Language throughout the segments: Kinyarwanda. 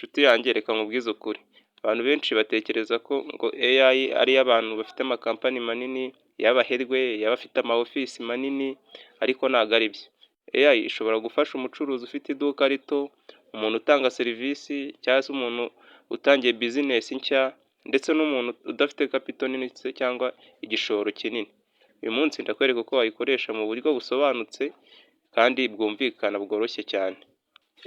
Nshuti yanjye, reka nkubwize ukuri. Abantu benshi batekereza ko ngo AI ari iy'abantu bafite amakampani manini, y'abaherwe, y'abafite ama office manini, ariko ntabwo ari byo. AI ishobora gufasha umucuruzi ufite iduka rito, umuntu utanga serivisi cyangwa se umuntu utangiye business nshya, ndetse n'umuntu udafite capital nini se cyangwa igishoro kinini. Uyu munsi ndakwereka uko wayikoresha mu buryo busobanutse kandi bwumvikana, bworoshye cyane.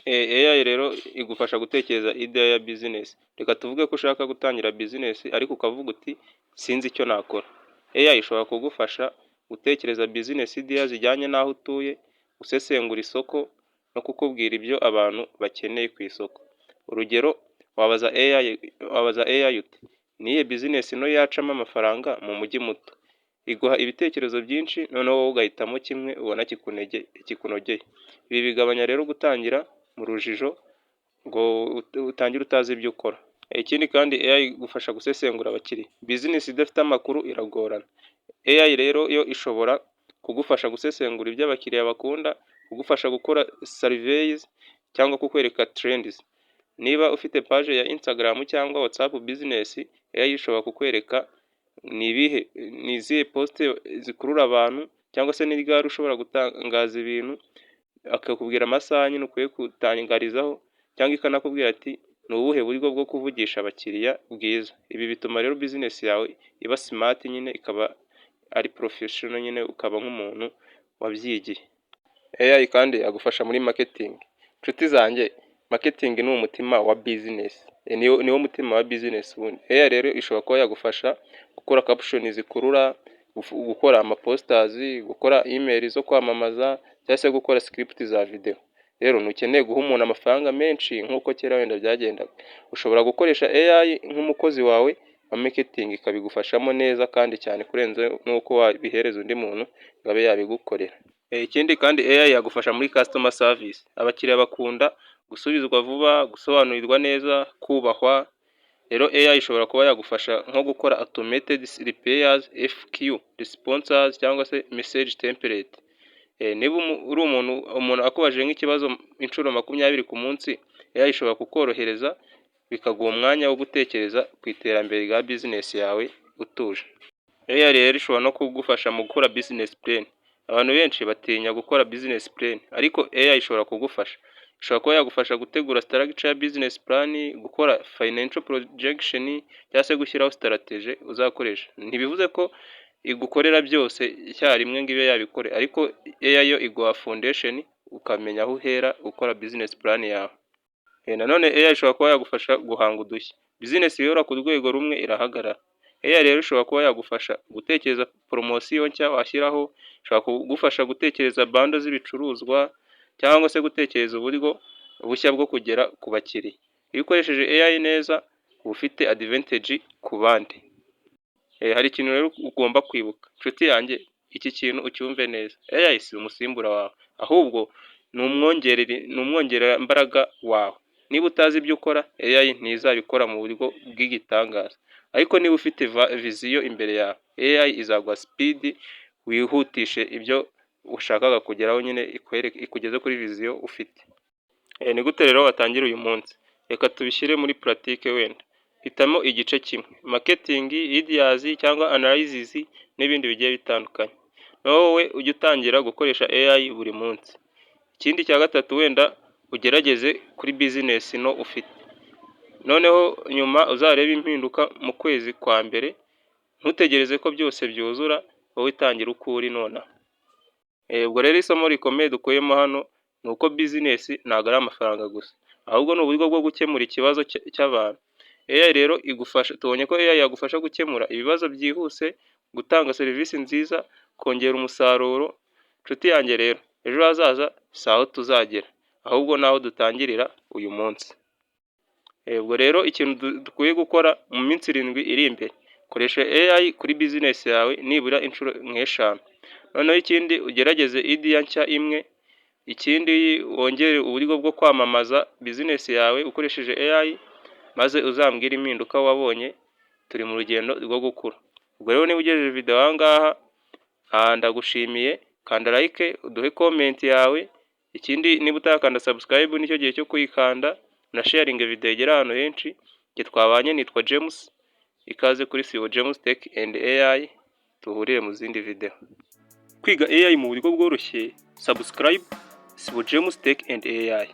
AI rero igufasha gutekereza idea ya business. Reka tuvuge ko ushaka gutangira business ariko ukavuga uti: "Sinzi icyo nakora." AI ishobora kugufasha gutekereza business idea zijyanye n'aho utuye, gusesengura isoko no kukubwira ibyo abantu bakeneye ku isoko. Urugero, wabaza AI uti: "Ni iyihe business nto yacamo amafaranga mu mujyi muto?" Iguha ibitekerezo byinshi, noneho wowe ugahitamo kimwe ubona kikunogeye. Ibi bigabanya rero gutangira mu rujijo, ngo utangire utazi ibyo ukora. Ikindi kandi, AI igufasha gusesengura abakiriya. Business idafite amakuru iragorana. AI rero yo ishobora kugufasha gusesengura ibyo abakiriya bakunda, kugufasha gukora surveys cyangwa kukwereka trends. Niba ufite page ya Instagram cyangwa WhatsApp Business, AI ishobora kukwereka ni ibihe, ni izihe post zikurura abantu, cyangwa se ni ryari ushobora gutangaza ibintu, akakubwira amasaha nyine ukwiye gutangarizaho, cyangwa ikanakubwira ati: "Ni ubuhe buryo bwo kuvugisha abakiriya bwiza?" Ibi bituma rero business yawe iba smart nyine, ikaba ari professional nyine, ukaba nk'umuntu wabyigiye. AI kandi yagufasha muri marketing. Nshuti zanjye, marketing ni umutima wa business, niwo mutima wa business ubundi. AI rero ishobora kuba yagufasha gukora caption zikurura, gukora ama posters, gukora email zo kwamamaza cyangwa se gukora script za video. Rero ntukeneye guha umuntu amafaranga menshi nk'uko kera wenda byagendaga. Ushobora gukoresha AI nk'umukozi wawe wa marketing, ikabigufashamo neza kandi cyane kurenza n'uko wabihereza undi muntu ngo abe yabigukorera. Ikindi kandi, AI yagufasha muri customer service. Abakiriya bakunda gusubizwa vuba, gusobanurirwa neza, kubahwa. Rero AI ishobora kuba yagufasha nko gukora automated repairs, FAQ responses cyangwa se message template. Niba uri umuntu akubajije nk'ikibazo inshuro 20 ku munsi, AI ishobora kukorohereza, bikaguha umwanya wo gutekereza ku iterambere rya business yawe utuje. AI rero ishobora no kugufasha mu gukora business plan. Abantu benshi batinya gukora business plan, ariko AI ishobora kugufasha. Ishobora kuba yagufasha gutegura structure ya business plan, gukora financial projection cyangwa se gushyiraho strategy uzakoresha. Ntibivuze ko igukorera byose icyarimwe ngo ibe yabikore, ariko AI yo iguha foundation, ukamenya aho uhera ukora business plan yawe. Nanone AI ishobora kuba yagufasha guhanga udushya. Business ihora ku rwego rumwe irahagarara. AI rero ishobora kuba yagufasha gutekereza poromosiyo nshya washyiraho, ishobora kugufasha gutekereza bundle z'ibicuruzwa cyangwa se gutekereza uburyo bushya bwo kugera ku bakiriya. Iyo ukoresheje AI neza, uba ufite advantage ku bandi. Hari ikintu rero ugomba kwibuka, nshuti yanjye, iki kintu ucyumve neza. AI si umusimbura wawe, ahubwo ni umwongerambaraga wawe. Niba utazi ibyo ukora, AI ntizabikora mu buryo bw'igitangaza. Ariko niba ufite vision imbere yawe, AI izaguha speed, wihutishe ibyo ushakaga kugeraho nyine, ikugeze kuri vision ufite. Ni gute rero watangira uyu munsi? Reka tubishyire muri pratique wenda. Hitamo igice kimwe: marketing, ideas cyangwa analysis n'ibindi bigiye bitandukanye. Wowe ujye utangira gukoresha AI buri munsi. Ikindi cya gatatu, wenda ugerageze kuri business nto ufite. Noneho nyuma uzarebe impinduka mu kwezi kwa mbere. Ntutegereze ko byose byuzura, wowe tangira uko uri nonaha. Ubwo rero isomo rikomeye dukuyemo hano ni uko business ntabwo ari amafaranga gusa, ahubwo ni uburyo bwo gukemura ikibazo cy'abantu. AI rero igufasha, tubonye ko AI yagufasha gukemura ibibazo byihuse, gutanga serivisi nziza, kongera umusaruro. Nshuti yanjye rero, ejo hazaza si aho tuzagera, ahubwo ni aho dutangirira uyu munsi. Ubwo rero ikintu dukwiye gukora mu minsi 7 iri imbere: koresha AI kuri business yawe nibura inshuro nk'eshanu. Noneho ikindi, ugerageze idea nshya imwe. Ikindi, wongere uburyo bwo kwamamaza business yawe ukoresheje AI, maze uzambwire impinduka wabonye. Turi mu rugendo rwo gukura. Ubwo rero niba ugejeje video aha ngaha, ndagushimiye. Kanda like, uduhe comment yawe. Ikindi, niba utarakanda subscribe, nicyo gihe cyo kuyikanda. Unasharinge video igere ahantu henshi. Njye twabanye nitwa James, ikaze kuri Sibo James Tech and AI, tuhurire mu zindi video. Kwiga AI mu buryo bworoshye, subscribe Sibo James Tech and AI.